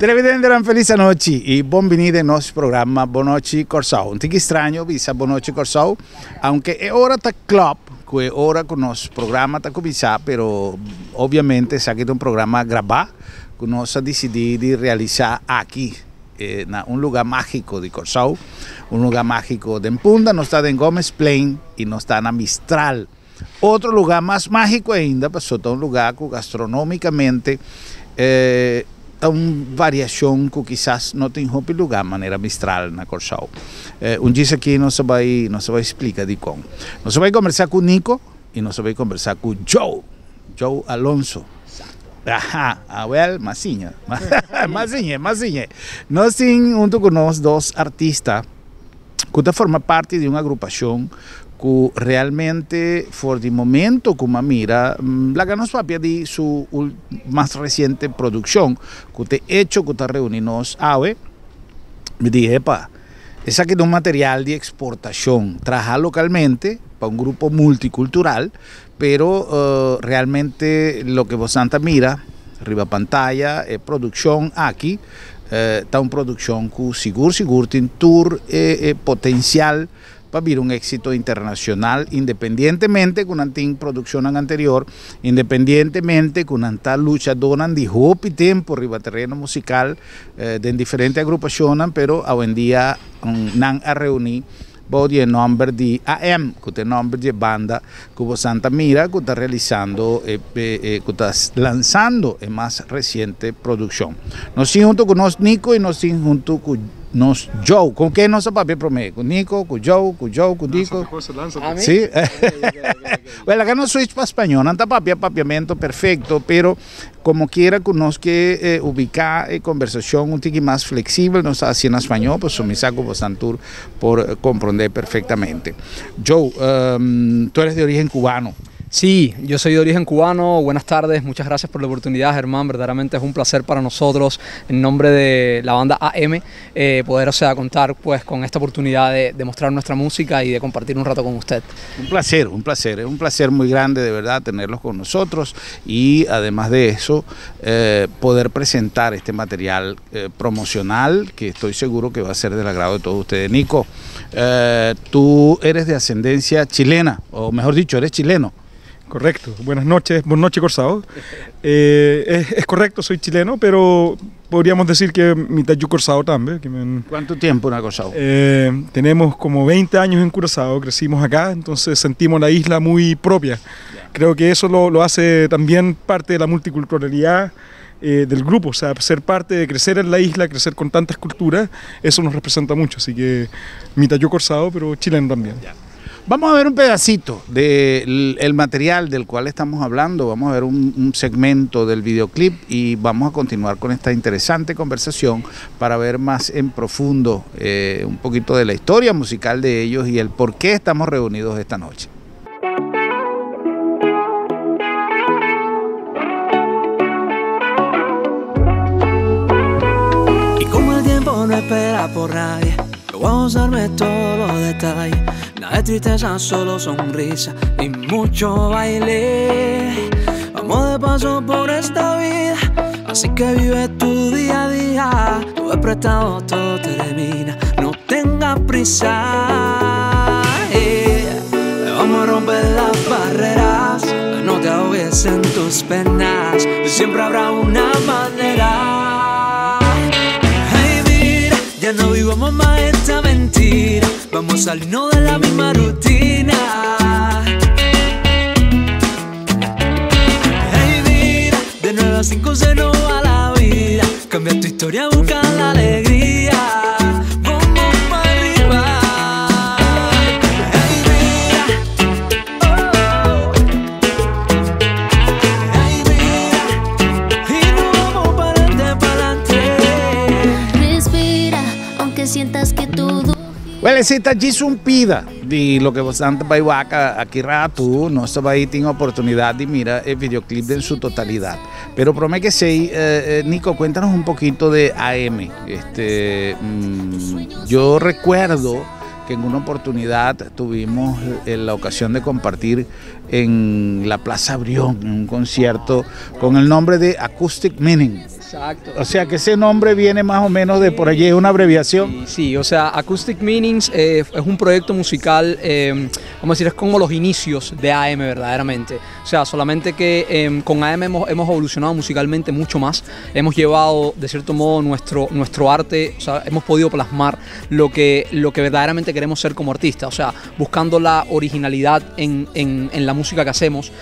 Televidentenan felis anochi y bon bini den nos programa Bon Nochi Kòrsou. Un tiki straño bisa Bon Nochi Kòrsou, aunke e ora ta klòp ku e ora ku nos programa ta kuminsá, pero obviamente esaki ta un programa grabá ku nos a disidí di realisá aki na un lugá mágiko di Kòrsou, un lugá mágiko den Punda. Nos ta den Gomezplein y nos ta na Mistral. Otro lugá mas mágiko ainda pasobra ta un lugá ku gastronómikamente ta un variashon ku kisas no tin hopi lugá manera Mistral na Kòrsou. Un djis aki nos a bai nos a bai splika dikon. Nos a bai kombersá ku Nico i nos a bai kombersá ku Joe, Joe Alonso. Aha, awèl, masiña, masiña, masiña. Nos tin huntu ku nos dos artista. ku ta forma parti di un agrupashon ku realmente for di momento ku m'a mira laga nos papia di su mas resiente produkshon ku ta e echo ku ta reuni nos awe, mi di epa esaki ta un material di eksportashon traha lokalmente pa un grupo multikultural pero realmente loke bosan ta mira riba pantaya e produkshon aki. Ta un produccion cu sigur sigur tin tur e potencial pa bira un exito internacional independientemente cu nan tin produccionnan anterior, independientemente cu nan ta luchadornan di hopi tempo riba tereno musical den diferente agrupacionnan, pero awendia nan a reuni Bou di e nòmber di AM, ku ta e nòmber di e banda ku bosan ta mira ku ta realisando e ku ta lansando e mas resiente produkshon. Nos tin huntu ku nos Nico i nos tin huntu ku nos Joe. Ku ken nos a papia promé? Ku Nico, ku Joe, ku Joe, ku Nico? Sí? Wèl, laga nos switch pa spañó. Nan ta papia papiamentu perfekto, pero. Como kiera cu nos ke ubica e conversacion un tiki mas flexibel, nos ta haci na spañol, pasobra mi sa cu bosan tur por comprende perfectamente. Joe, tu eres de origen cubano. Sí, yo soy de origen cubano. Buenas tardes, muchas gracias por la oportunidad, Germán. Verdaderamente es un placer para nosotros, en nombre de la banda AM, eh, poder, o sea, contar pues con esta oportunidad de, de mostrar nuestra música y de compartir un rato con usted. Un placer, un placer, es un placer muy grande de verdad tenerlos con nosotros y además de eso eh, poder presentar este material eh, promocional que estoy seguro que va a ser del agrado de todos ustedes. Nico, eh, tú eres de ascendencia chilena, o mejor dicho, eres chileno. Correcto. Buenas noches, buenas noches, Corsao. Eh, es, correcto, soy chileno, pero podríamos decir que mitad yo Corsao también. ¿Cuánto tiempo en Curazao? Eh, tenemos como 20 años en Curazao, crecimos acá, entonces sentimos la isla muy propia. Creo que eso lo, lo hace también parte de la multiculturalidad eh, del grupo, o sea, ser parte de crecer en la isla, crecer con tantas culturas, eso nos representa mucho, así que mitad yo Corsao, pero chileno también. Vamos a ver un pedacito del material del cual estamos hablando, vamos a ver un, segmento del videoclip y vamos a continuar con esta interesante conversación para ver más en profundo eh, un poquito de la historia musical de ellos y el por qué estamos reunidos esta noche. Y como el tiempo no espera por nadie, yo voy a gozarme todos los detalles. Nada de tristeza, solo sonrisa y mucho baile. Vamos de paso por esta vida, así que vive tu día a día. Todo es prestado, todo termina, no tengas prisa. Vamos a romper las barreras, no te ahogues en tus penas, siempre habrá una manera. Hey, mira, ya no vivamos más esta mentira, vamos a salirnos de la misma rutina. Hey, mira, de 9 a 5 se nos va la vida, cambia tu historia, busca la alegría. Vamos pa' arriba. Hey, mira, oh. Hey, mira, y nos vamos pa'lante, pa'lante. Respira, aunque sientas que todo Wel, esei ta djis un pida di loke bosan ta bai wak aki ratu. Nos ta bai tin oportunidat di mira e videoclip den su totalidat. Pero prome ke esei, Nico, cuéntanos un poquito de AM. Este, yo recuerdo que en una oportunidad tuvimos la ocasión de compartir en la Plaza Brión, en un concierto con el nombre de Acoustic Meaning. Exacto. O sea que ese nombre viene más o menos de por allí, es una abreviación. Sí, o sea, Acoustic Meanings es un proyecto musical, vamos a decir, es como los inicios de AM verdaderamente. O sea, solamente que con AM hemos evolucionado musicalmente mucho más, hemos llevado de cierto modo nuestro arte, o sea, hemos podido plasmar lo que verdaderamente queremos ser como artistas, o sea, buscando la originalidad en la música que hacemos,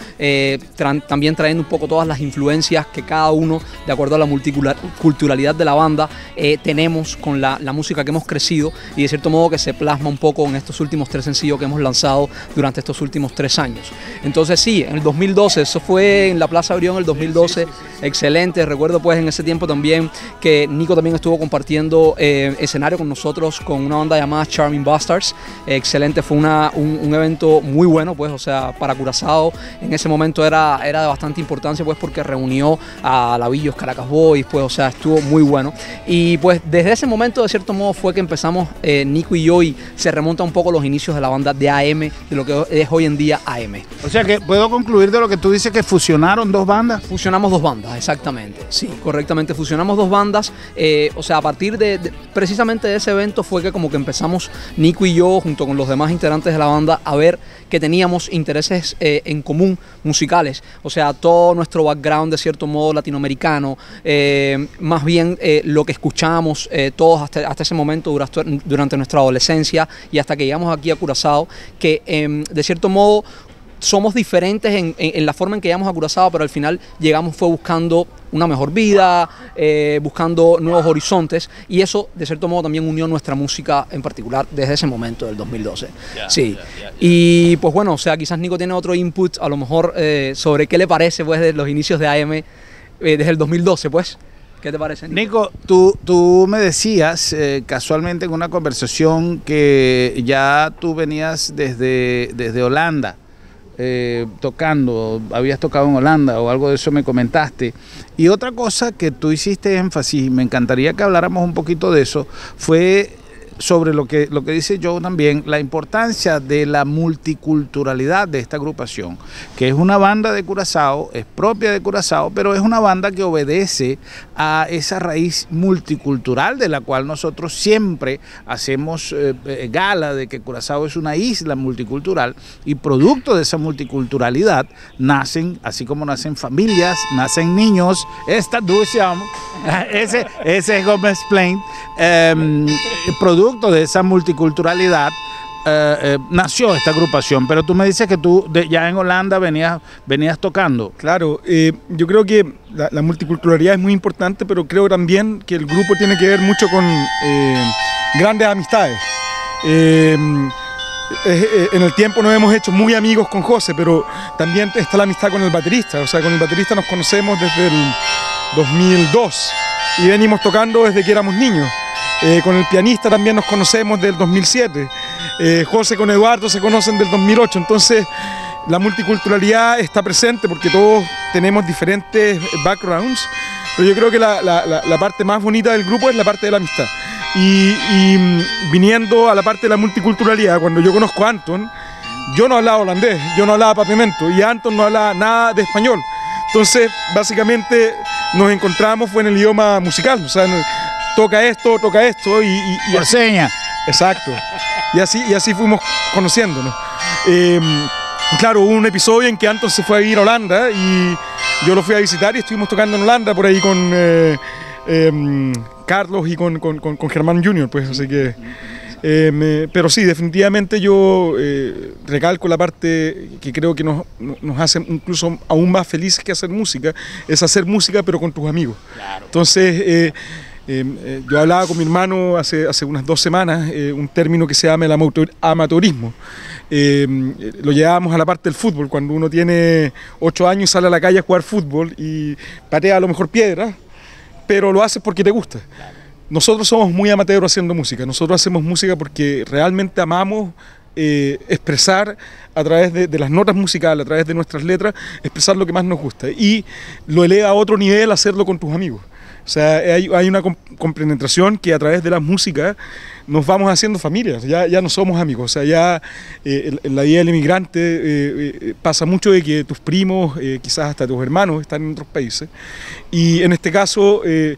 también trayendo un poco todas las influencias que cada uno, de acuerdo a la multiculturalidad de la banda, tenemos con la música que hemos crecido y de cierto modo que se plasma un poco en estos últimos tres sencillos que hemos lanzado durante estos últimos 3 años. Entonces sí, en el 2012, eso fue en la Plaza Brión en el 2012, excelente. Recuerdo, pues, en ese tiempo también que Nico también estuvo compartiendo escenario con nosotros con una banda llamada Charming Bastards. Excelente, fue un evento muy bueno, pues, o sea, para Curazao en ese momento era de bastante importancia, pues, porque reunió a Lavillos, Caracas Boys, pues, o sea, estuvo muy bueno. Y pues desde ese momento, de cierto modo, fue que empezamos Nico y yo y se remonta un poco los inicios de la banda de AM, de lo que es hoy en día AM. O sea que puedo concluir de lo que tú dices que fusionaron dos bandas. Fusionamos dos bandas, exactamente. Sí, correctamente. Fusionamos dos bandas. O sea, a partir de precisamente de ese evento fue que como que empezamos Nico y yo, junto con los demás integrantes de la banda, a ver que teníamos intereses en común musicales. O sea, todo nuestro background de cierto modo latinoamericano, más bien lo que escuchamos todos hasta ese momento durante nuestra adolescencia y hasta que llegamos aquí a Curazao, que de cierto modo somos diferentes en la forma en que llegamos a Curazao, pero al final llegamos fue buscando una mejor vida, buscando nuevos horizontes, y eso de cierto modo también unió nuestra música en particular desde ese momento del 2012. Sí, y pues bueno, o sea, quizás Nico tiene otro input a lo mejor sobre qué le parece, pues, de los inicios de AM desde el 2012, pues. ¿Qué te parece, Nico? Nico, tú me decías casualmente en una conversación que ya tú venías desde Holanda tocando, habías tocado en Holanda o algo de eso me comentaste. Y otra cosa que tú hiciste énfasis, y me encantaría que habláramos un poquito de eso, fue sobre lo que dice Joe también, la importancia de la multiculturalidad de esta agrupación, que es una banda de Curazao, es propia de Curazao, pero es una banda que obedece a esa raíz multicultural de la cual nosotros siempre hacemos gala de que Curazao es una isla multicultural y producto de esa multiculturalidad nacen, así como nacen familias, nacen niños, esta dulce, ese es Gómez Plain, producto de esa multiculturalidad nació esta agrupación, pero tú me dices que tú ya en Holanda venías tocando. Claro, yo creo que la multiculturalidad es muy importante, pero creo también que el grupo tiene que ver mucho con grandes amistades. En el tiempo nos hemos hecho muy amigos con José, pero también está la amistad con el baterista. O sea, con el baterista nos conocemos desde el 2002 y venimos tocando desde que éramos niños. Con el pianista también nos conocemos del 2007. José con Eduardo se conocen del 2008. Entonces, la multiculturalidad está presente porque todos tenemos diferentes backgrounds. Pero yo creo que la parte más bonita del grupo es la parte de la amistad. Y viniendo a la parte de la multiculturalidad, cuando yo conozco a Anton, yo no hablaba holandés, yo no hablaba papiamento y Anton no hablaba nada de español. Entonces, básicamente nos encontramos fue en el idioma musical, o sea, toca esto y Por seña. Exacto. Y así fuimos conociéndonos. Claro, hubo un episodio en que Anton se fue a vivir a Holanda y yo lo fui a visitar y estuvimos tocando en Holanda por ahí con Carlos y con Germán Jr., pues, así que... pero sí, definitivamente yo recalco la parte que creo que nos hace incluso aún más felices que hacer música, es hacer música pero con tus amigos. Entonces, yo hablaba con mi hermano hace unas 2 semanas un término que se llama el amateurismo. Lo llevábamos a la parte del fútbol, cuando uno tiene 8 años y sale a la calle a jugar fútbol y patea a lo mejor piedra, pero lo haces porque te gusta. Nosotros somos muy amateurs haciendo música, nosotros hacemos música porque realmente amamos expresar a través de las notas musicales, a través de nuestras letras, expresar lo que más nos gusta. Y lo eleva a otro nivel hacerlo con tus amigos. O sea, hay una compenetración que a través de la música nos vamos haciendo familias, ya, ya no somos amigos. O sea, ya en la vida del inmigrante pasa mucho de que tus primos, quizás hasta tus hermanos, están en otros países. Y en este caso, el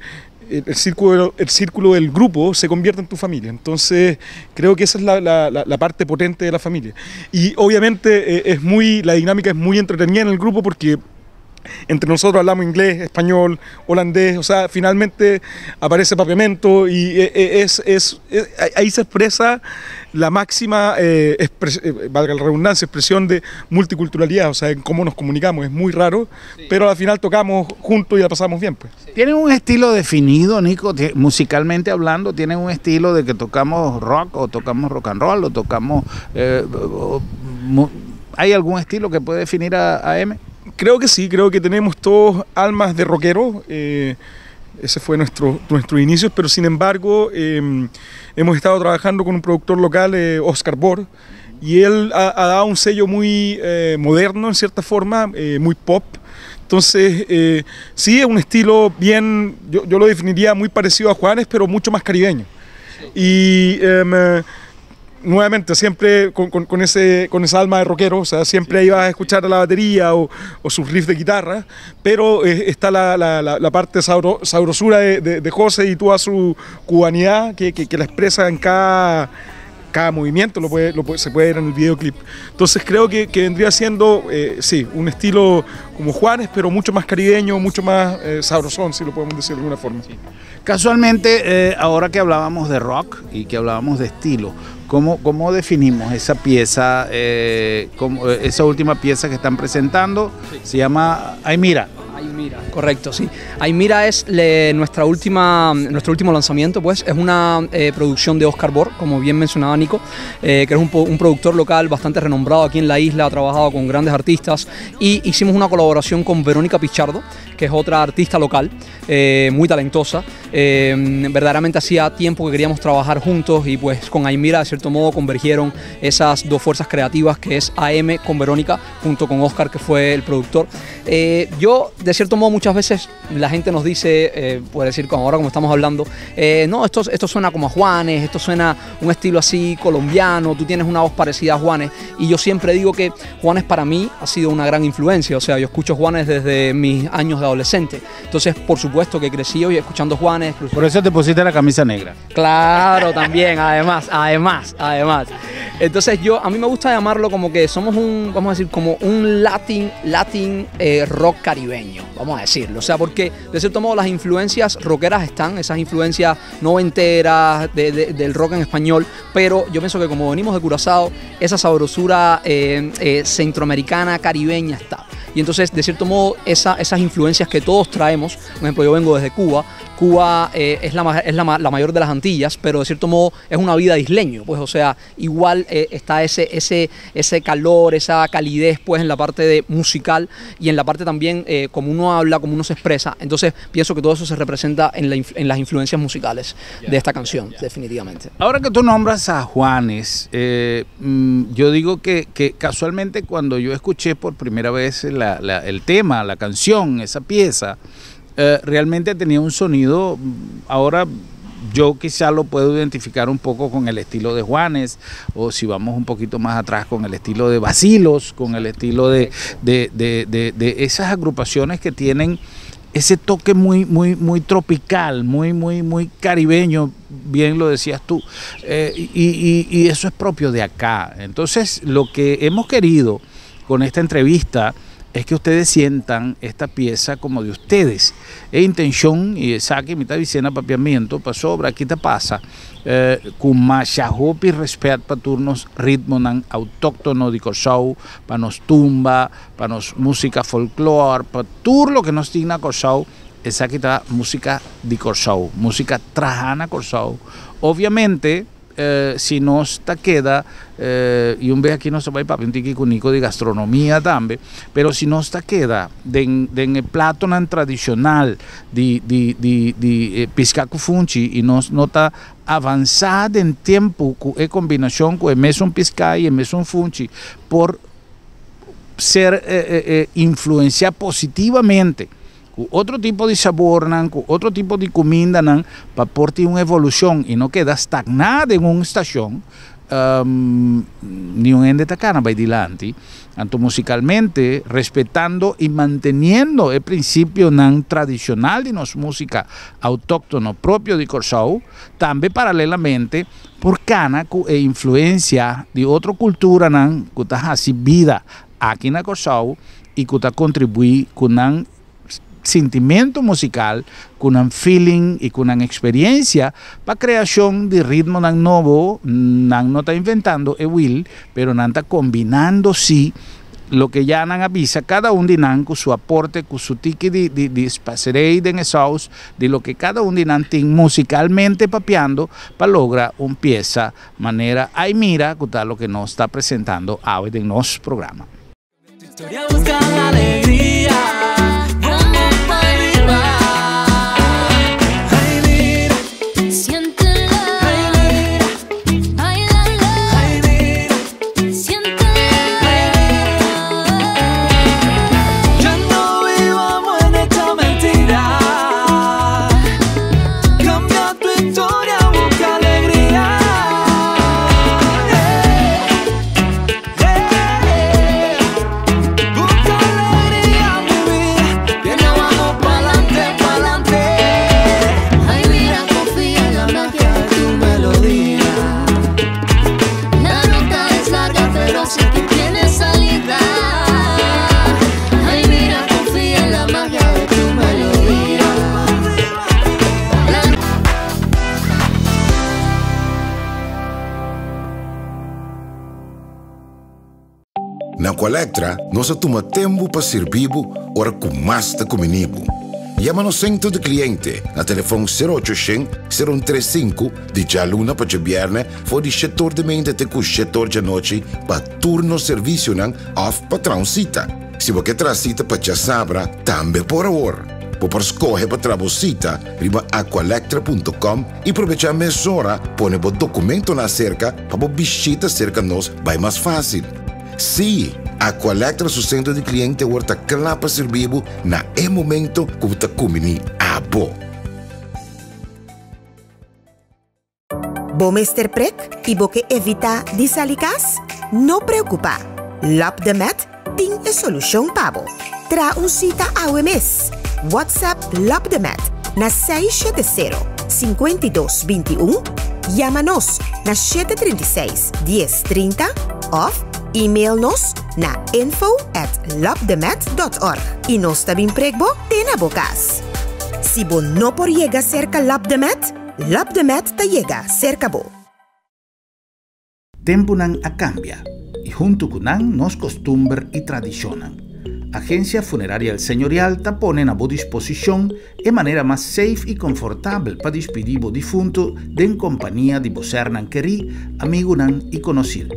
círculo del grupo se convierte en tu familia. Entonces, creo que esa es la parte potente de la familia. Y obviamente la dinámica es muy entretenida en el grupo porque entre nosotros hablamos inglés, español, holandés, o sea, finalmente aparece papiamento y ahí se expresa la máxima, valga la redundancia, expresión de multiculturalidad, o sea, en cómo nos comunicamos. Es muy raro, pero al final tocamos juntos y la pasamos bien, pues. ¿Tienen un estilo definido, Nico? Musicalmente hablando, ¿tienen un estilo de que tocamos rock o tocamos rock and roll o tocamos... ¿Hay algún estilo que puede definir a AM? Creo que sí, creo que tenemos todos almas de rockero. Ese fue nuestro inicio, pero sin embargo hemos estado trabajando con un productor local, Oscar Bor, y él ha dado un sello muy moderno en cierta forma, muy pop. Entonces, sí, es un estilo bien, yo lo definiría muy parecido a Juanes, pero mucho más caribeño. Y nuevamente, siempre con esa alma de rockero, o sea, siempre ahí vas a escuchar la batería o sus riffs de guitarra, pero está la parte sabrosura de José y toda su cubanidad que la expresa en cada movimiento, se puede ver en el videoclip. Entonces creo que vendría siendo, sí, un estilo como Juanes, pero mucho más caribeño, mucho más sabrosón, si lo podemos decir de alguna forma. Casualmente, ahora que hablábamos de rock y que hablábamos de estilo, ¿cómo definimos esa pieza, esa última pieza que están presentando? Se llama Ay Mira. Ay Mira, correcto, sí. Ay Mira es nuestro último lanzamiento, pues es una producción de Oscar Bor, como bien mencionaba Nico, que es un productor local bastante renombrado aquí en la isla, ha trabajado con grandes artistas y hicimos una colaboración con Verónica Pichardo, que es otra artista local, muy talentosa. Verdaderamente hacía tiempo que queríamos trabajar juntos y pues con Aymira de cierto modo convergieron esas dos fuerzas creativas, que es AM con Verónica junto con Oscar, que fue el productor. Yo, de cierto modo, muchas veces la gente nos dice, puede decir, como ahora como estamos hablando, no, esto suena como a Juanes, esto suena un estilo así colombiano, tú tienes una voz parecida a Juanes, y yo siempre digo que Juanes para mí ha sido una gran influencia, o sea, yo escucho Juanes desde mis años de adolescente, entonces por supuesto que crecí hoy escuchando Juanes. Por eso te pusiste la camisa negra. Claro, también, además, además, además. Entonces a mí me gusta llamarlo como que somos un, vamos a decir, como un latin rock caribeño, vamos a decirlo. O sea, porque de cierto modo las influencias rockeras están, esas influencias noventeras del rock en español, pero yo pienso que como venimos de Curazao, esa sabrosura centroamericana, caribeña está. Y entonces, de cierto modo, esas influencias que todos traemos, por ejemplo, yo vengo desde Cuba, Cuba es la mayor de las Antillas, pero de cierto modo es una vida de isleño, pues, o sea, igual está ese calor, esa calidez, pues, en la parte de musical y en la parte también como uno habla, como uno se expresa. Entonces, pienso que todo eso se representa en las influencias musicales de esta canción, definitivamente. Ahora que tú nombras a Juanes, yo digo que casualmente cuando yo escuché por primera vez el tema, la canción, esa pieza, realmente tenía un sonido, ahora yo quizá lo puedo identificar un poco con el estilo de Juanes, o si vamos un poquito más atrás con el estilo de Bacilos, con el estilo de esas agrupaciones que tienen ese toque muy, muy, muy tropical, muy, muy, muy caribeño, bien lo decías tú, y eso es propio de acá. Entonces, lo que hemos querido con esta entrevista es que ustedes sientan esta pieza como de ustedes. E intención, y esaki mi ta bis'é na papiamento, pasobra, aki ta pasa, ku masha hopi rèspèt pa tur nos ritmonan outóktono di Kòrsou, pa nos tumba, pa nos músika folklor, pa tur loke nos tin na Kòrsou, esaki ta músika di Kòrsou, músika trahá na Kòrsou. Obviamente, si nos ta keda, i un bes aki nos bai papia un tiki ku Nico di gastronomia tambe, pero si nos ta keda den platonan tradishonal di piská ku funchi i nos no ta avansá den tempu ku e kombinashon ku e mesun piská i e mesun funchi por ser influensiá positivamente. Ku otro tipo di sabornan, ku otro tipo di kumindanan, pa por tin un evolushon i no keda stagná den un stashon, niun hende ta kana bai dilanti. Anto musikalmente, respetando i manteniendo e prinsipionan tradishonal di nos músika outóktono propio di Kòrsou, tambe paralelamente por kana ku e influensia di otro kulturanan ku ta hasi bida aki na Kòrsou i ku ta kontribuí ku nan sintimentu musikal, ku nan feeling i ku nan eksperensia pa kreashon di ritmonan nobo. Nan no ta inventando e wiel, pero nan ta kombinando sí loke ya nan a bisa, kada un di nan ku su aporte, ku su tiki di spaserei den e saus, di loke kada un di nan tin musikalmente papiando, pa logra un piesa manera Ai Mira, ku ta loke nos ta presentando awe den nos programa. Historia busca la alegría. Vamos pa arriba. Ay, mira. Siéntela. Ay, mira. Báilala. Ay, mira. Siéntela. Ya no vivamos en esta mentira. Cambia tu historia, busca alegría. Eh, eh. Busca alegría, mi vida. Que no vamos pa'lante, pa'lante. Ay, mira, confía en la magia De tu melodía. La ruta es larga, pero sé que tiene salida. Ay, mira, confía en la magia de tu melodía. La Na Aqualectra, nos ta tuma tempu pa sirbi bo ora ku mas ta kumbiní bo. Yama nos sentro di kliente na telefòn 0800 0135 di djaluna pa djabièrnè for di shetor di mainta te ku shetor djanochi pa tur nos servisionan òf pa traha un sita. Si bo ke traha sita pa djasabra, tambe por awor. Bo por skohe pa traha bo sita riba aqualectra.com i probechá mesora pone bo dokumentonan aserka pa bo bishita serka nos bai mas fásil. Sí, Aqualectra su sentro di kliente awor ta kla pa sirbi bo na e momento ku bo ta kumbiní abo. Bo mester prek i bo ke evitá di sali kas? No preokupá! Lab de Med tin e solushon pa bo. Traha un sita awe mes! WhatsApp Lab de Med na 670 52 21, yama nos na 736 10 30 òf email nos na info@labdemed.org i nos ta bin prek bo te na bo kas. Si bo no por yega serka Lab de Med, Lab de Med ta yega serka bo. Tempunan a kambia i huntu ku nan nos kostumber i tradishonnan. Agensia Funeraria El Señorial ta pone na bo disposishon e manera mas safe i konfortabel pa dispidí bo difuntu den kompania di bo sernan kerí, amigunan i konosí.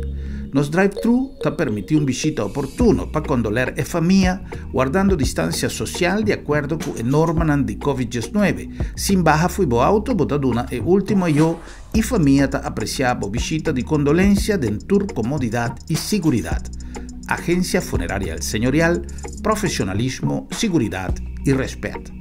Nos drive-thru ta permití un bishita oportuno pa kondoler e famia, wardando distansia sosial di akuerdo ku e normanan di Covid 19. Sin baha fo'i bo outo bo ta duna e último ayó i famia ta apresiá bo bishita di kondolensia den tur komodidat i siguridat. Agensia Funeraria El Señorial, profesionalismo, siguridat i rèspèt.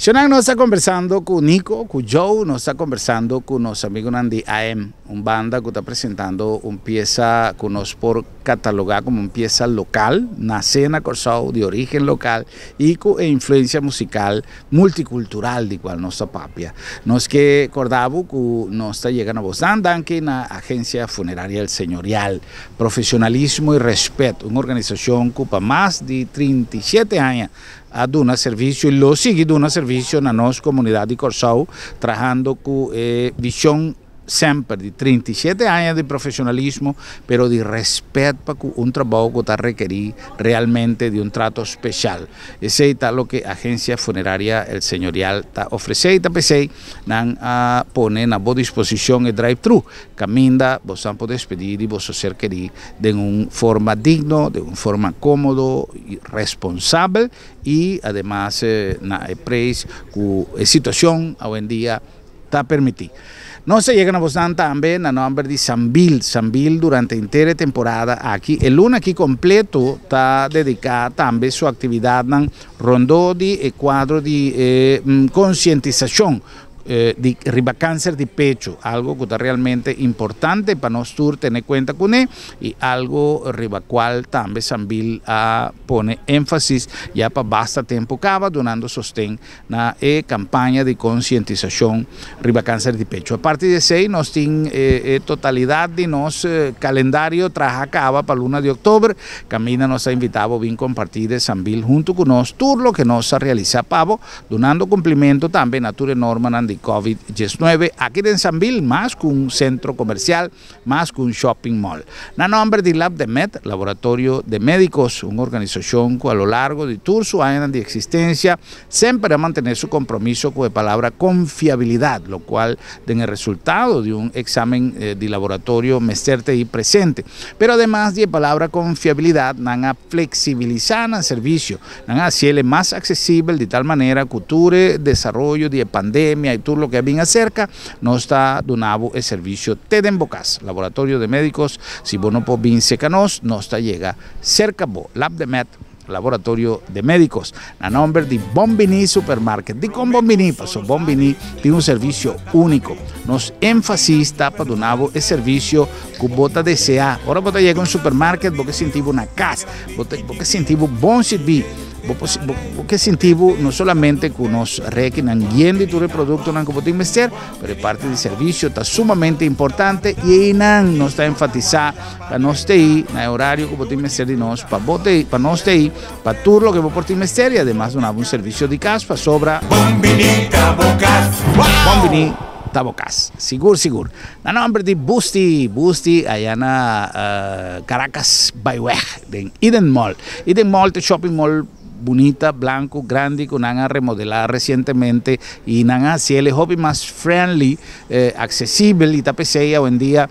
Shonnan, nos ta kombersando ku Nico, ku Joe, nos ta kombersando ku nos amigunan di AM, un banda ku ta presentando un piesa ku nos por katalogá komo un piesa lokal, nasé na Kòrsou, di orígen lokal i ku e influensia musikal multikultural di kual nos ta papia. Nos ke kòrda bo ku nos ta yega na bosnan danki na Agencia Funeraria El Señorial, Profesionalismo i Rèspèt, un organisashon ku pa mas di 37 aña a duna servisio i lo sigui duna servisio na nos komunidat di Kòrsou, trahando ku e vishon semper di 37 aña di profesionalismo, pero di rèspèt pa ku un trabou ku ta rekerí realmente di un trato spesial. Esei ta loke Agencia Funeraria El Señorial ta ofresé i ta p'esei nan a pone na bo disposishon e drive-thru, kaminda bosan por despedí di boso ser kerí den un forma digno, den un forma kómodo i responsabel i ademas na e preis ku e situashon awendia ta permití. Nos ta yega na bosnan tambe na nòmber di Sambil. Sambil durante henter e temporada aki, e luna aki kompleto ta dediká tambe su aktividatnan rondó di e kuadro di e konsientisashon di riba kanser di pechu, algo ku ta realmente importante pa nos tur tene kuenta kuné i algo riba kual tambe Sambil a pone énfasis ya pa basta tempu kaba dunando sosten na e kampaña di konsientisashon riba kanser di pechu. Aparte di esei nos tin e totalidat di nos kalendario traha kaba pa luna di òktober, kaminda nos ta invitá bo bin kompartí de Sambil huntu ku nos tur loke nos a realisá pa bo, dunando kumplimentu tambe na tur e normanan di Covid 19 aki den Sambil mas ku un sentro komersial. Mas ku un shopping mall. Na nòmber di LabdeMed, Laboratorio de Médicos, un organisashon ku a lo largo di tur su añanan di eksistensia semper a mantené su kompromiso ku e palabra konfiabilidat, lokual den e resultado di un eksamen di laboratorio mester ta ei presente. Pero ademas di e palabra konfiabilidat, nan a fleksibilisá nan servisio, nan a hasiel e mas aksesibel di tal manera ku tur e desaroyo di e pandemia i tur loke a bin aserka, Nos ta duna bo e servisio te den bo kas. Laboratorio de Médicos, si bo no por bin serka nos, nos ta yega serka bo. Labdemed, Laboratorio de Médicos. Na nomber di Bon Biní Supermarket. Dikon Bon Biní? Paso Bon Biní tin un servisio úniko. Nos énfasis ta pa duna bo e servisio ku bo ta deseá. Ora bo ta yega un supermarket, bo ke sinti bo na kas. Bo ke sinti bo bon sirbí. Bo por bo ke sinti bo no solamente ku nos rekinan yen di tur e produktonan ku bo tin mester, pero e parti di servisio ta sumamente importante i einan nos ta enfatisá pa nos ta ei na e orario ku bo tin mester di nos, pa bo ta ei, pa nos ta ei pa tur loke bo por tin mester i ademas duna bo un servisio di kas pasobra Bon bini ta bo kas! Bon bini ta bo kas! Sigur sigur. Na nòmber di Busti, Busti aya na Caracas Byweg. Den Eden Mall. Eden Mall ta shopping mall bunita, blanco, grandi cu nan a remodela recientemente y nan a haci el e hopi mas friendly, accesibel y ta pesey awendia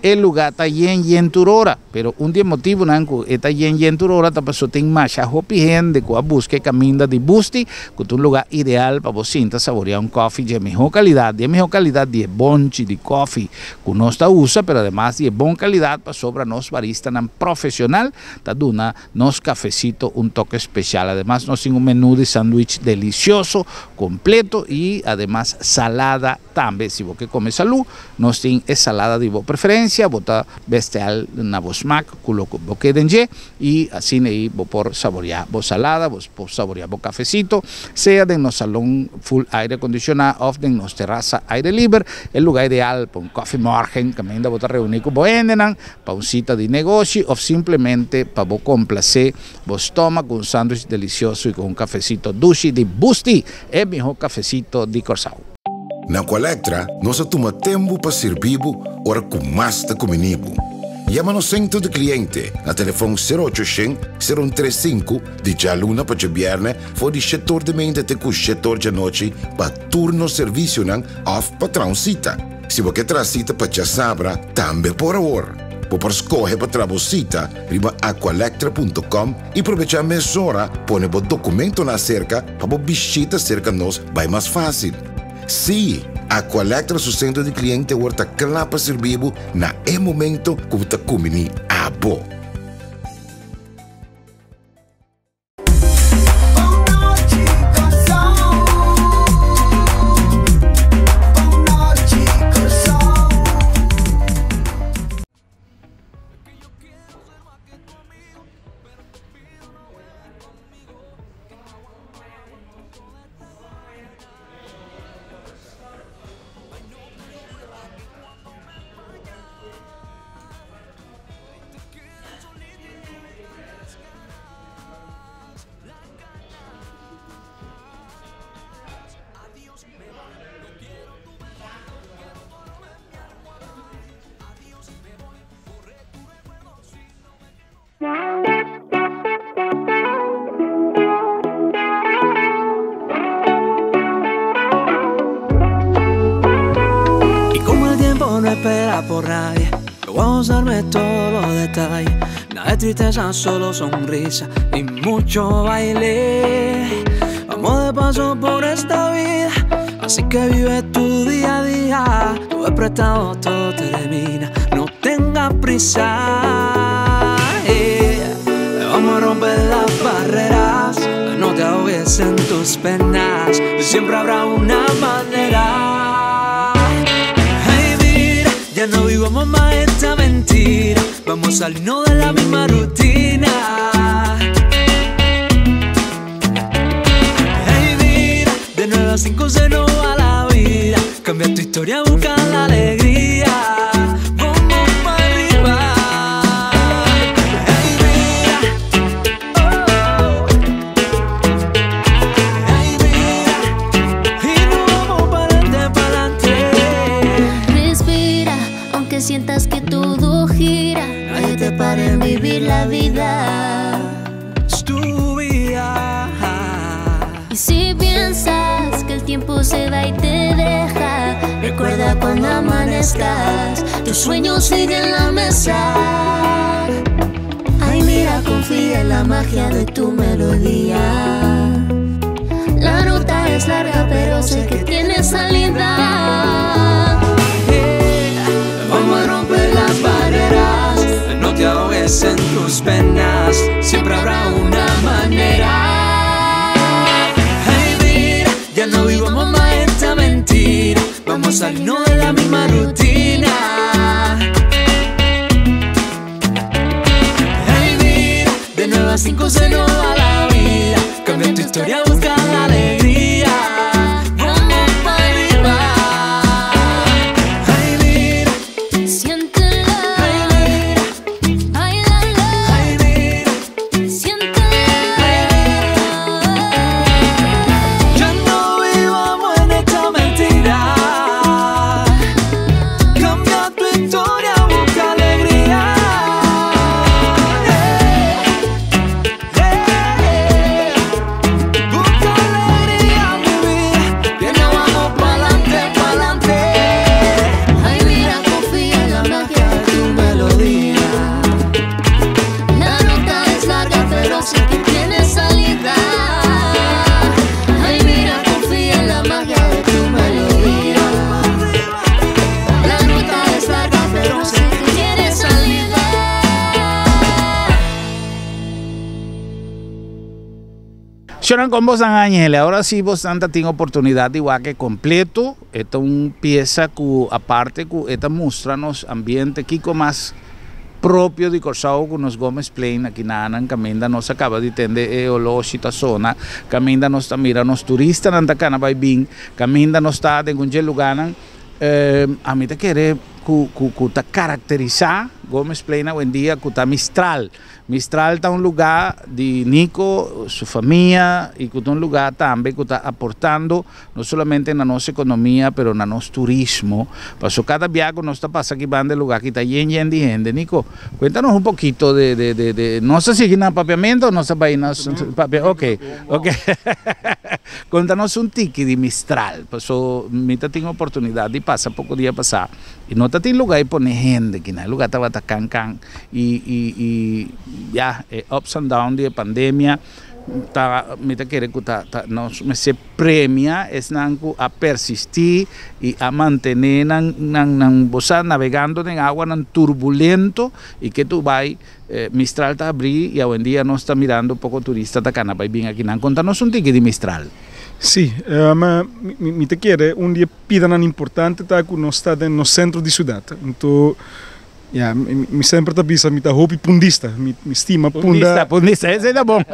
e lugar ta yen yen tur ora. Pero un di e motibonan cu e ta yen yen tur ora ta pasobra tin masha hopi hende cu a busca e caminda di Busti cu ta un lugar ideal pa bo sinta saborea un koffie dje miho calidad, di e miho calidad di e bonchi di koffie cu nos ta usa, pero ademas di e bon calidad pasobra nos baristanan profesional ta duna nos cafecito un toke special. Ademas nos tin un menu di sandwich delicioso, completo y ademas salada tambe. Si bo ke come salu, nos tin e salada di bo preferencia, bo ta bestel na bo smaak cu loke bo ke den dje y asina ey bo por saborea bo salada, bo por saborea bo cafecito, sea den nos salon full aire acondiciona of den nos terasa aire liber, e lugar ideal pa un koffie morgen caminda bo ta reuni cu bo hendenan pa un cita di negoshi of simplemente pa bo complace bo stoma cu un sandwich delicioso y cu un cafecito dushi di Busti, e miho cafecito di Corsou. Na Aqualectra nos a tuma tempu pa sirbi bo ora ku mas ta kumini bo. Yama nos sentro di kliente na telefòn 0800 0135 di djaluna pa djabièrnè for di shetor di meinta te ku shetor djanochi pa tur nos servisionan òf pa traha un sita. Si bo ke traha sita pa djasabra, tambe por awor. Bo por skohe pa traha bo sita riba aqualectra.com i probechá mesora pone bo dokumentonan aserka pa bo bishita serka nos bai mas fásil. Sí, Aqualectra su sentro di kliente awor ta kla pa sirbi bo na e momento ku bo ta kumbiní abo. no espera por nadie. Yo voy a gozarme todos los detalles. Nada de tristeza, solo sonrisa y mucho baile. Vamos de paso por esta vida, así que vive tu día a día. Todo es prestado, todo termina. No tengas prisa. Vamos a romper las barreras. No te ahogues en tus penas. Siempre habrá una manera. Hey, mira, ya no vivamos más esta mentira. Vamos a salirnos de la misma rutina. Hey, mira, de 9 a 5 se nos va la vida. Cambia tu historia, busca la alegría. Vamos pa' arriba. Hey, mira, oh. Hey, mira, y nos vamos pa'lante, pa'lante. Respira, aunque sientas que todo gira. Nadie te para en vivir la vida. Es tu vida. Y si piensas que el tiempo se va y te deja, recuerda cuando amanezcas, tus sueños siguen en la mesa. Ay, mira, confía en la magia de tu melodía. La ruta es larga, pero sé que tiene salida. Vamos a romper las barreras. No te ahogues en tus penas. Siempre habrá una manera. Hey, mira, ya no vivamos más esta mentira. Vamos a salirnos de la misma rutina. Hey, mira, de 9 a 5 se nos va la vida. Cambia tu historia, busca la alegría. Vamos pa' arriba. Hey, mira, Siéntela, hey, mira, báilala, hey, mira. siéntela. Ya no vivamos en esta mentira. Cambia tu historia, busca alegría. Busca alegría, mi vida. Que nos vamos pa'lante, pa'lante. Ay, mira, confía en la magia de Tu melodía. La ruta es larga, pero sé que tiene salida. Ay, mira, confía en la magia de tu melodía. La ruta es larga, pero sé que tiene salida. Shonan kon boso Ángel, awor si boso tin oportunidat di wak kompleto, esta un piesa ku aparte ku ta mustra nos ambiente kiko mas propio di Kòrsou ku nos Gomez Plein aki na nan kaminda nos a kaba di tende e oloshi ta zona, kaminda nos ta mira nos turistanan ta kana bai bin, kaminda nos ta den un lugánan ami ta kere ku ta karakterisá Gomez Plein awendia ku ta Mistral. Mistral ta un lugá di Nico, su famia i ku ta un lugá tambe ku ta aportando no solamente na nos ekonomia, pero na nos turismo. Pasó kada biaha nos ta pasa aki banda lugá ku ta yen yen di hende. Nico, cuéntanos un poquito de no sé si na papiamento o no sé na papia, ok. Kontanos un tiki di Mistral. Pasó mi tin oportunidat di pasa poko dia pasá i no tin lugá pa pone hende, ku na lugá tabata kan kan i ya ups and down di pandemia ta mi ta kere ku ta nos mester premia esnan ku a persistí i a mantené nan nan nan bosa navegando den awanan turbulento i ku tur bai Mistral ta habrí i awendia nos ta mirando poko turista ta kana bai bin aki nan. Kontanos un tiki di Mistral. Si, mi ta kere un di e pidanan importante ta ku nos ta den sentro di siudat. Anto, ja, mi semper ta bisa mi ta hopi pundista, mi stima Punda. Pundista, pundista, esei ta bon.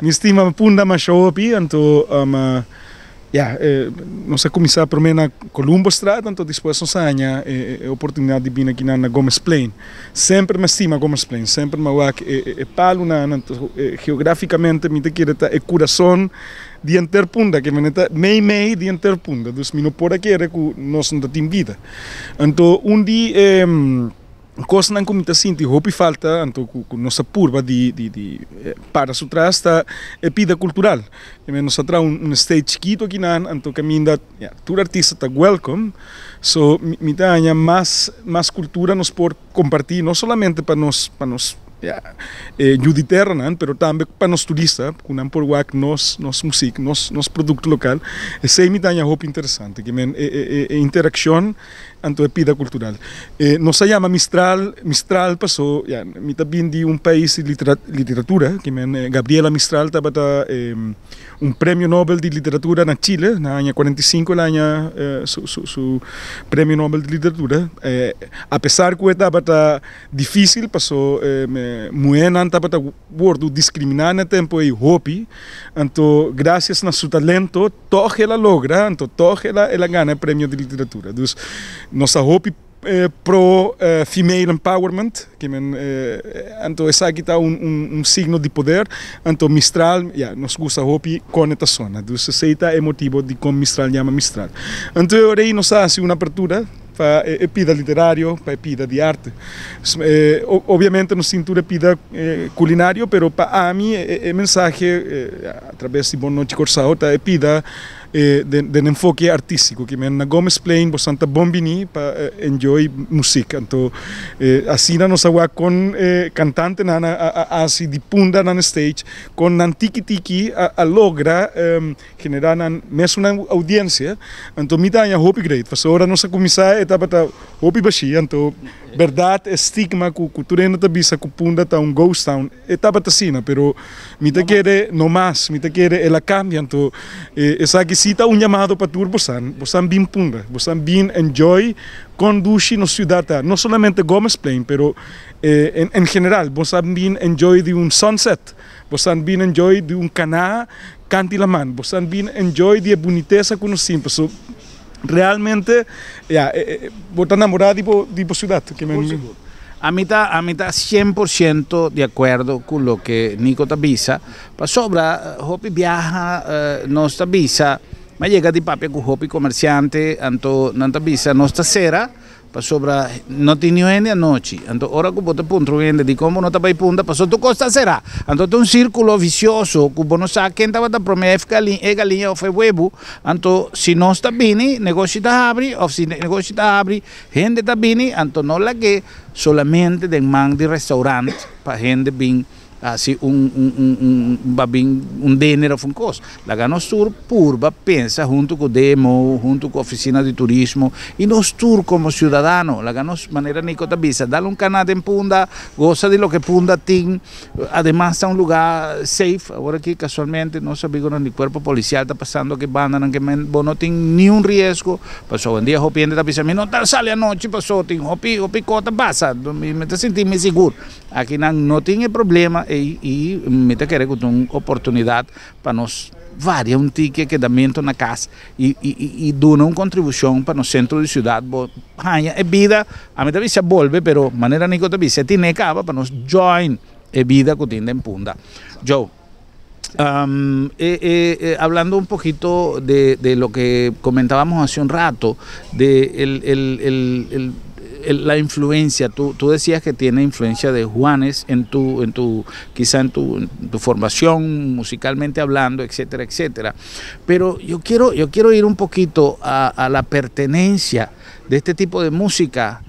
Mi stima Punda masha hopi, anto ja, nos a kuminsá promé na Columbostraat, anto despues nos a haña e oportunidat di bin aki na Gomez Plein. Semper mi stima Gomez Plein, semper mi wak e palunan, anto geográfikamente mi ta kere ta e kurason di henter Punda, ke men ta mei mei di henter Punda, dus mi no por a kere ku nos no ta tin bida. Anto un di Kosnan ku mi ta sinti hopi falta anto ku nos a purba di di para su tras ta e pida kultural. Nos a traha un stage chikitu akinan anto kaminda ya tur artista ta welcome. So mi ta haña mas mas kultura nos por kompartí no solamente pa nos pa nos ya yu di teranan pero tambe pa nos turista ku nan por wak nos nos musik nos nos produkto lokal. Esei mi ta haña hopi interesante e e interakshon. Anto e pida kultural. Nos a yama Mistral, Mistral paso ya mi ta bin di un pais di literatura, ke men Gabriela Mistral tabata un premio Nobel di literatura na Chile na aña 45 el a haña su su premio Nobel di literatura. Apesar ku e tabata dificil paso muhernan tabata wordo discrimina na e tempo ey hopi, anto gracias na su talento tog el a logra, anto tog el a el a gana e premio di literatura. Dus nos ta hopi pro female empowerment, ke men anto esaki ta un un signo di poder, anto Mistral ya nos gusta hopi kon e ta sona, dus esey ta e motibo dikon Mistral yama Mistral. Anto e ora ey nos a hasi un apertura. Pa e pida literario, pa e pida di arte. Obviamente nos tin tur e pida culinario, pero pa ami e mensahe a traves di Bon Nochi Corsao ta e pida den enfoke artistico. Ki men na Gomezplein bosan ta bon bini pa enjoy music. Anto asina nos a wak con e cantantenan a haci di punda nan stage, con nan tiki tiki a logra Generá nan mesun audiencia, anto mi ta haña hopi great, pasobra ora nos a cuminsa e tabata hopi bashí, anto berdad e stigma cu tur hende ta bisa cu Punda ta un ghost town, e tabata asina, pero mi ta kere no mas, mi ta kere el a cambia, anto esaki si ta un yamado pa tur bosan, bosan bin Punda, bosan bin enjoy con dushi nos ciudad ta, no solamente Gomezplein, pero en general, bosan bin enjoy di un sunset. Bosan bin enjoy di un kaná kanti laman. Bosan bin enjoy di e bunitesa ku nos tin. Pasobra realmente, ya, bo ta namorá di bo di bo siudat. Por sigur. Ami ta ami ta 100% di akuerdo ku loke Nico ta bisa. Pasobra hopi biaha nos ta bisa, mi a yega di papia ku hopi komersiante, anto nan ta bisa nos ta sera. Pasobra no tin niun hende anochi. Anto ora ku bo ta puntra un hende dikon bo no ta bai punta, pasobra tur kos ta será. Anto ta un sírkulo visioso ku bo no sa ken tabata promé e galiña òf e webu. Anto si nos ta bini, negoshi ta habri, òf si negoshi ta habri, hende ta bini. Anto no lag'é solamente den man di restaurant pa hende bin Hasi un un un un babin un dinner of un kos. Laga nos tur purba pensa huntu ku demo, huntu ku ofisina di turismo i nos tur komo siudadano. Laga nos, manera Nico ta bisa, dal un kana den Punda, gosa di loke Punda tin. Ademas ta un lugá safe. Awor aki kasualmente nos amigonan di kuerpo polisial ta pasando aki bandanan ke men bo no tin niun riesgo. Pasobra awendia hopi hende ta bisa mi no ta sali anochi pasobra tin hopi hopi kos ta pasa. Mi ta sinti mi sigur. Aki nan no tin e problema ei i mi ta kere ku ta un oportunidat pa nos varia un tiki e kedamentu na kas i i duna un kontribushon pa nos sentro di siudat bo haña e bida, ami ta bisa bolbe pero manera Nico ta bisa e tine kaba pa nos join e bida ku tin den Punda. Joe, hablando un poquito de lo que comentábamos hace un rato, de el, el, el, la influencia, tú, tú decías que tiene influencia de Juanes en tu, en tu, quizá en tu, en tu formación musicalmente hablando, etcétera, etcétera. Pero yo quiero ir un poquito a, a la pertenencia de este tipo de música,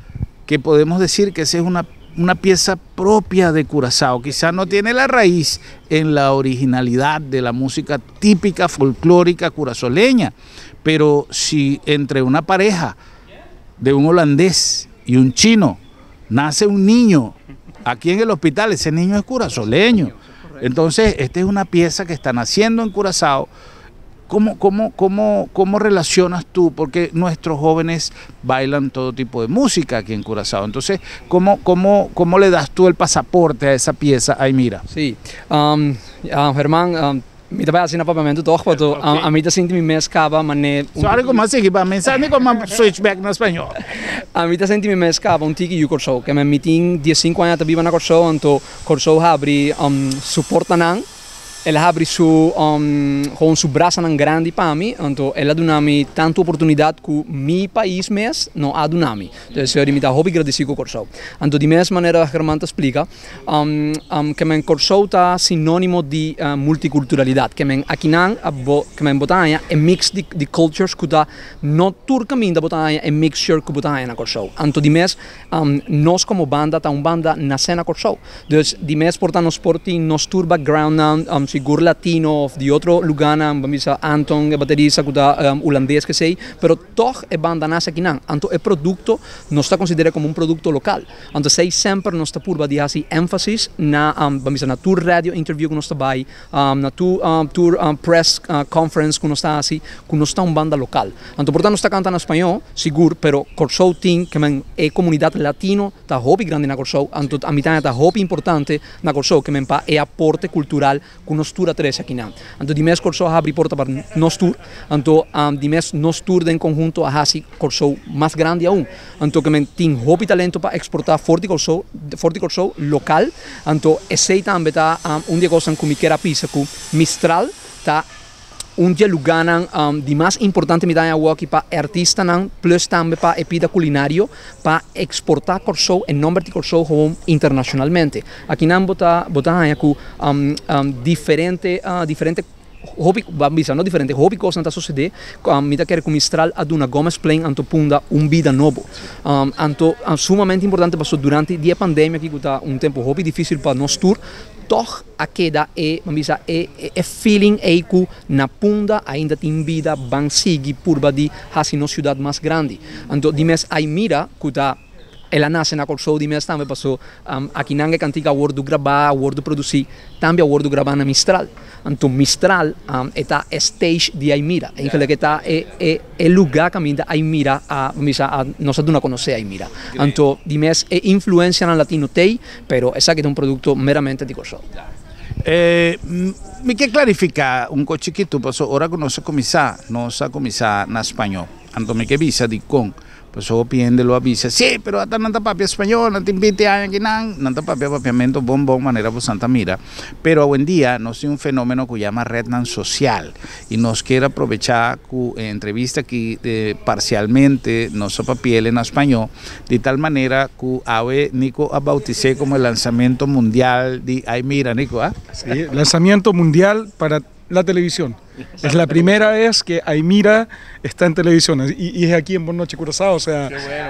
que podemos decir que esa es una pieza propia de Curazao. Quizá no tiene la raíz en la originalidad de la música típica folclórica curazoleña, pero si entre una pareja de un holandés y un chino nace un niño aquí en el hospital, ese niño es curazoleño. Entonces, esta es una pieza que está naciendo en Curazao. ¿Cómo, cómo, cómo, cómo relacionas tú? Porque nuestros jóvenes bailan todo tipo de música aquí en Curazao. Entonces, ¿cómo, cómo, cómo le das tú el pasaporte a esa pieza? Ay, mira. Sí. Germán, mi ta bai hasi na papiamentu toch, pato ami ta sinti mi mes kaba mane un Sorry ku m'a sigui pa mensa ni ku m'a switch back na spañó. Ami ta sinti mi mes kaba un tiki yu Kòrsou. Ke mi tin 15 aña ta biba na Kòrsou, anto Kòrsou habri su portanan. El a habri su gewoon su brasanan grandi pa mi, anto el a duna mi tantu oportunidat ku mi pais mes no a duna mi. Dus mi ta hopi gradisí ku Kòrsou. Anto di mes manera German ta splika ke men Kòrsou ta sinónimo di multikulturalidat. Ke men akinan bo ke men bo ta haña e mix di cultures ku ta no tur kaminda bo ta haña e mixture ku bo ta haña na Kòrsou. Anto di mes nos komo banda ta un banda nasé na Kòrsou. Dus di mes por ta nos por tin nos tur backgroundnan sigur latino òf di otro lugánan, ban bisa Anton e baterista ku ta hulandes kesei, pero tòg e banda nase akinan. Anto e produkto nos ta konsider'é komo un produkto lokal. Anto esei semper nos ta purba di hasi énfasis na ban bisa na tur radio interview ku nos ta bai, na tur tur press conference ku nos ta hasi, ku nos ta un banda lokal. Anto por ta nos ta kanta na spañó, sigur, pero Kòrsou tin ke men e komunidat latino ta hopi grandi na Kòrsou, anto a mi ta ta hopi importante na Kòrsou ke men pa e aporte kultural ku nos tur a trese akinan. Anto di mes Kòrsou a habri porta pa nos tur, anto di mes nos tur den konhunto a hasi Kòrsou mas grandi aun. Anto ke men tin hopi talento pa eksportá for di Kòrsou, for di Kòrsou lokal, anto esei tambe ta un di e kosnan ku mi kier a bisa ku Mistral ta un di e lugánan di mas importante mi ta haña awor aki pa e artistanan plus tambe pa e pida kulinario pa eksportá Kòrsou, e nòmber di Kòrsou gewoon internashonalmente. Akinan bo ta bo ta haña ku diferente diferente hopi ban bisa no diferente hopi kosnan ta susedé mi ta kere ku Mistral a duna Gomezplein anto Punda un bida nobo. Anto sumamente importante pasobra durante di e pandemia aki ku ta un tempu hopi difísil pa nos tur tòg a keda e, ban bisa, e e feeling ei ku na Punda ainda tin bida, ban sigui purba di hasi nos siudat mas grandi. Anto di mes ai mira ku ta el a nase na Kòrsou di mes tambe paso akinan e kantika a wòrdu grabá, a wòrdu produsí, tambe a wòrdu grabá na Mistral. Anto Mistral e ta e stage di Aymira. Eigenlijk e ta e e e lugá kaminda Aymira a, ban bisa, a nos a duna konosé Aymira. Anto di mes e influensianan latino t'ei, pero esaki ta un produkto meramente di Kòrsou. Mi ke klarifiká un kos chikitu, pasobra ora ku nos a kuminsá, nos a kuminsá na spañó. Anto mi ke bisa dikon. Pasobra hopi hende lo a bisa, Sí, pero ata nan ta papia spañó, nan tin binti aña akinan, nan ta papia papiamentu bon bon manera bosan ta mira. Pero awendia nos tin un fenómeno ku yama rednan sosial i nos kier aprovechá ku e entrevista aki parsialmente nos a papi'el na spañó, di tal manera ku awe Nico a bautis'é komo e lansamento mundial di Ay Mira, Nico, a? Sí, lanzamiento mundial para la televisión. Es la primera vez que Aymira está en televisión y es aquí en Bon Nochi Curazao, o sea,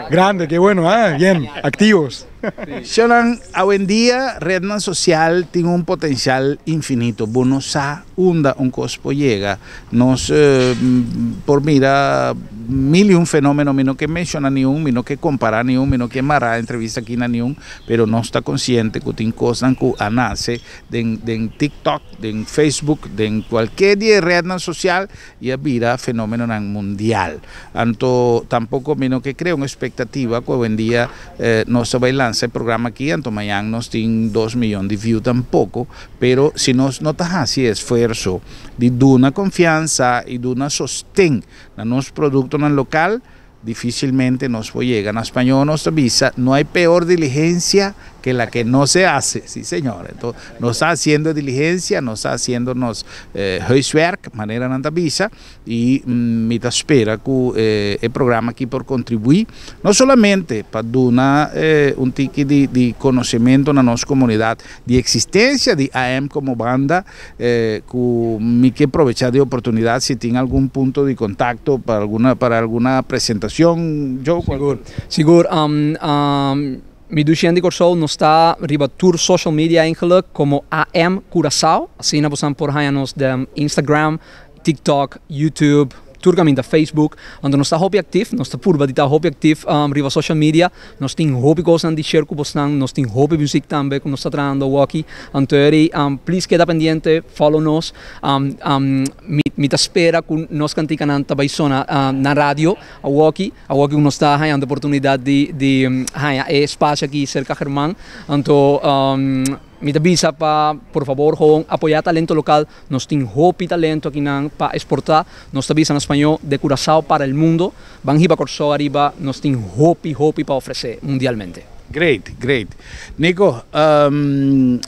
grande, qué bueno, ah, bien, activos. Shonan, awendia rednan sosial tin un potensial infinito. Bo no sa unda un kos por yega. Nos por mira mil i un fenómeno, mi no ke menshoná niun, mi no ke kompará niun, mi no ke mará entrevista aki na niun, pero nos ta konsiente ku tin kosnan ku a nase den den TikTok, den Facebook, den kualke di e rednan sosial i a bira fenómenonan mundial. Anto tampoko mi no ke krea un espektativa ku awendia nos ta bai lansa e programa aki anto mañan nos tin 2 miyon di view tampoko, pero si nos no ta hasi e esfuerso di duna konfiansa i duna sosten na nos produktonan lokal, difísilmente nos por yega. Na spañó nos ta bisa: "No hay peor diligencia que la que no se hace". Sí, señor. Anto, nos ta hasiendo diligensia, nos ta hasiendo nos huiswerk, manera nan ta bisa, i mi ta spera ku e programa aki por kontribuí, no solamente pa duna un tiki di konosementu na nos komunidat di eksistensia di AM komo banda, ku mi ke aprovechá di oportunidat si tin algun punto di kontakto pa alguna presentashon, Joe. Sigur. Sigur. Mi dushi hende di Kòrsou, nos ta riba tur social media eigenlijk komo AM Curaçao. Asina bo por haña nos den Instagram, TikTok, YouTube, tur kaminda, Facebook. Anto nos ta hopi aktivo, nos ta purba di ta hopi aktivo riba social media. Nos tin hopi kos di share ku bosnan, nos tin hopi music tambe ku nos ta trahando aki. Anto please keda pendiente, follow nos. Mi ta spera ku nos kantikanan ta bai sona na radio awoki, awoki nos ta hañando oportunidat di haña e espasio aki serka Germán. Anto mi ta bisa pa por fabor gewoon apoyá talento lokal. Nos tin hopi talento akinan pa eksportá. Nos ta bisa na spañó: "De Curaçao para el mundo". Ban hiba Kòrsou ariba, nos tin hopi hopi pa ofresé mundialmente. Great, great. Nico,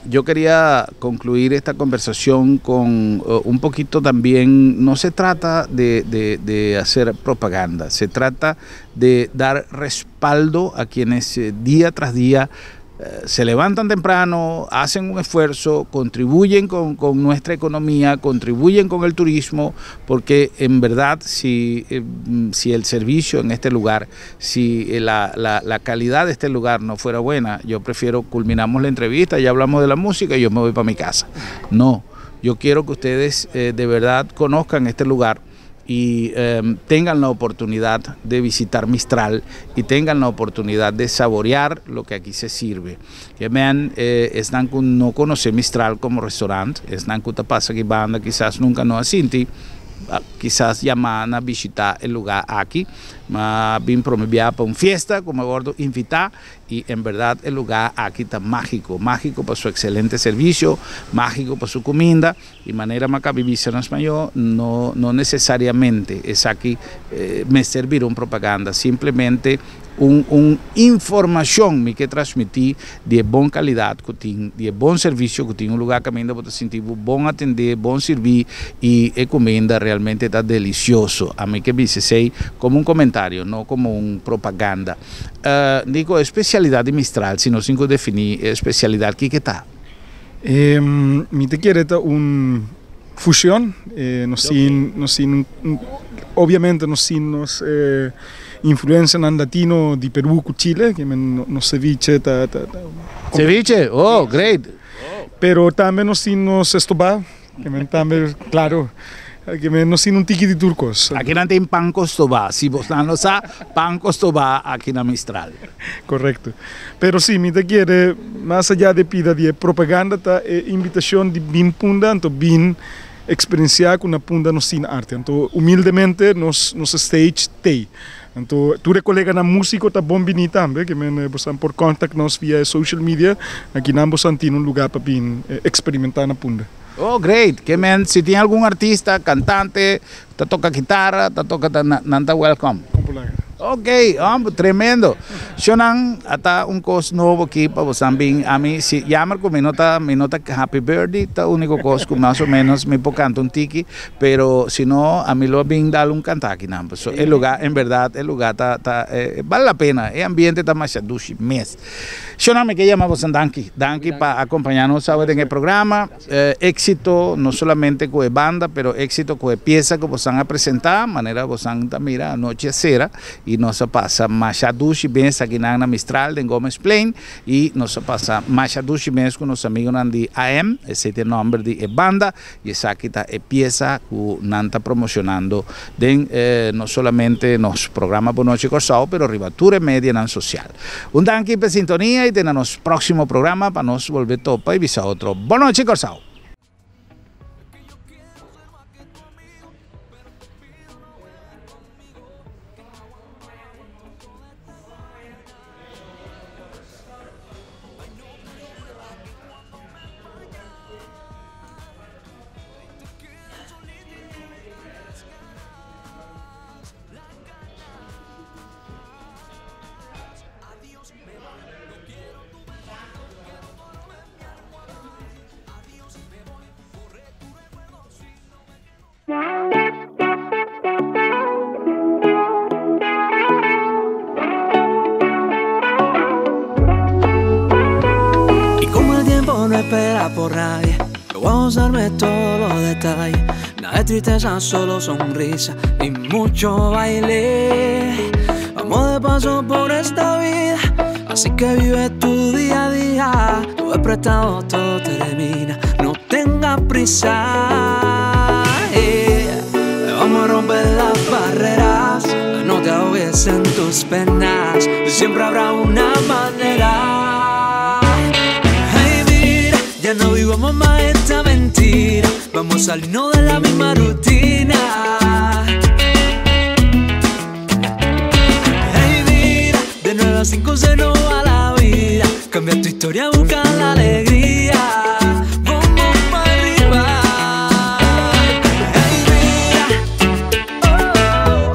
yo quería concluir esta conversación con un poquito también, no se trata de hacer propaganda, se trata de dar respaldo a quienes día tras día se levantan temprano, hacen un esfuerzo, contribuyen con nuestra economía, contribuyen con el turismo, porque en verdad si el servicio en este lugar, si la calidad de este lugar no fuera buena, yo prefiero culminamos la entrevista, ya hablamos de la música y yo me voy pa' mi casa. No, yo quiero que ustedes de verdad conozcan este lugar y tengan la oportunidad de visitar Mistral y tengan la oportunidad de saborear lo que aquí se sirve. Que vean, esnan ku no konosé Mistral como restaurante, esnan ku ta pasa aki banda, quizás nunca no a sinti, quizás yama nan bishitá e lugá aki, m'a bin promé bia pa un fiesta, ku m'a wòrdu invitá, i en berdat e lugá aki ta mágiko, mágiko pa su ekselente servisio, mágiko pa su kuminda, i manera m'a kaba di bisa na spañó, no nesesariamente esaki mester bira un propaganda, simplemente un informashon mi ke transmití di bon kalidat ku tin, di bon servisio ku tin un lugá kaminda bo ta sinti bon atendé, bon sirbí i e kuminda realmente ta delisioso. Ami ke bisa esei komo un komentario, no komo un propaganda. Nico, espesialidat di Mistral, si nos tin ku definí espesialidat, kiko ta? Mi ta kere ta un fushon, nos tin, obviamente nos tin nos influensianan latino di Perú ku Chile, ke men nos ceviche ta Ceviche? Oh, great. Pero tambe nos tin nos stobá, ke men tambe, klaro, ke men nos tin un tiki di tur kos. Aki nan tin pan ku stobá, si bo no sa, pan ku stobá aki na Mistral. Korekto. Pero sí, mi ta kere, mas ayá di pida di propaganda, ta e invitashon di bin Punda, anto bin eksperensiá ku na Punda nos tin arte. Anto, humildemente, nos stage t'ei. Anto, tur koleganan músiko ta bon biní tambe, ke men bo por contact nos via social media, aki nan bo tin un lugá pa bin eksperimentá na Punda. Oh, great. Ke men, si tin algun artista, kantante, ta toka kitara, ta toka, ta, nan ta welcome. Ok, oh, tremendo. Shonan, ata un kos nobo aki pa bo bin. Ami, si jammer ku mi no ta happy birthday, ta úniko kos ku mas o ménos mi por kanta un tiki, pero si no, ami lo bin dal un kanta aki nan. So, e lugá, en berdat, e lugá ta bale la pena. E ambiente ta mas dushi mes. Shonan, mi ke yama bo danki. Danki pa akompañá nos den e programa. Éksito no solamente ku e banda, pero éksito ku e piesa ku bo a presentá, manera bo ta mira anochi a sera i nos a pasa masha dushi mes aki na Mistral den Gomez Plein i nos a pasa masha dushi mes ku nos amigunan di AM, esei ta e nòmber di e banda i esaki ta e piesa ku nan ta promoshonando den no solamente nos programa Bon Nochi Kòrsou, pero riba tur e medionan sosial. Un danki pa sintonia i te na nos próksimo programa pa nos bolbe topa i bisa otro. Bon Nochi Kòrsou! Y como el tiempo no espera por nadie, yo voy a gozarme todos los detalles. Nada de tristeza, solo sonrisa y mucho baile. Vamos de paso por esta vida, así que vive tu día a día. Todo es prestado, todo termina, no tengas prisa. Vamos a romper las barreras, no te ahogues en tus penas, siempre habrá una manera. Hey, mira, ya no vivamos más esta mentira, vamos a salirnos de la misma rutina. Hey, mira, de 9 a 5 se nos va la vida, cambia tu historia, busca la alegría. Vamos pa' arriba. Hey, mira, oh.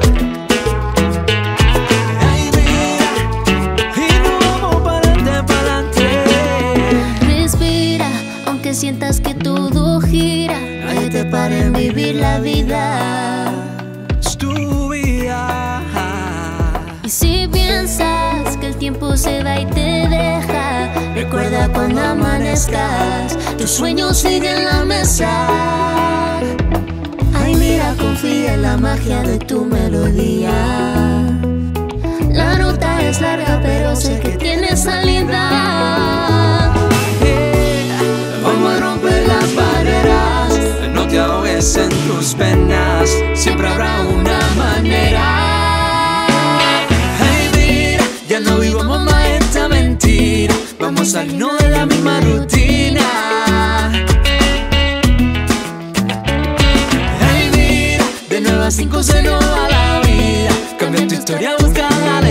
Hey, mira, y nos vamos para Y si piensas que el tiempo se va y te deja, recuerda cuando amanezcas, tus sueños siguen en la mesa. Ay, mira, confía en la magia de tu melodía. La ruta es larga, pero sé que tiene salida. Vamos a romper las barreras. No te ahogues en tus penas. Siempre habrá una manera. Hey, mira, ya no vivamos más esta mentira. Vamos a salirnos de la misma rutina. Hey, mira, de 9 a 5 se nos va la vida. Cambia tu historia, busca la.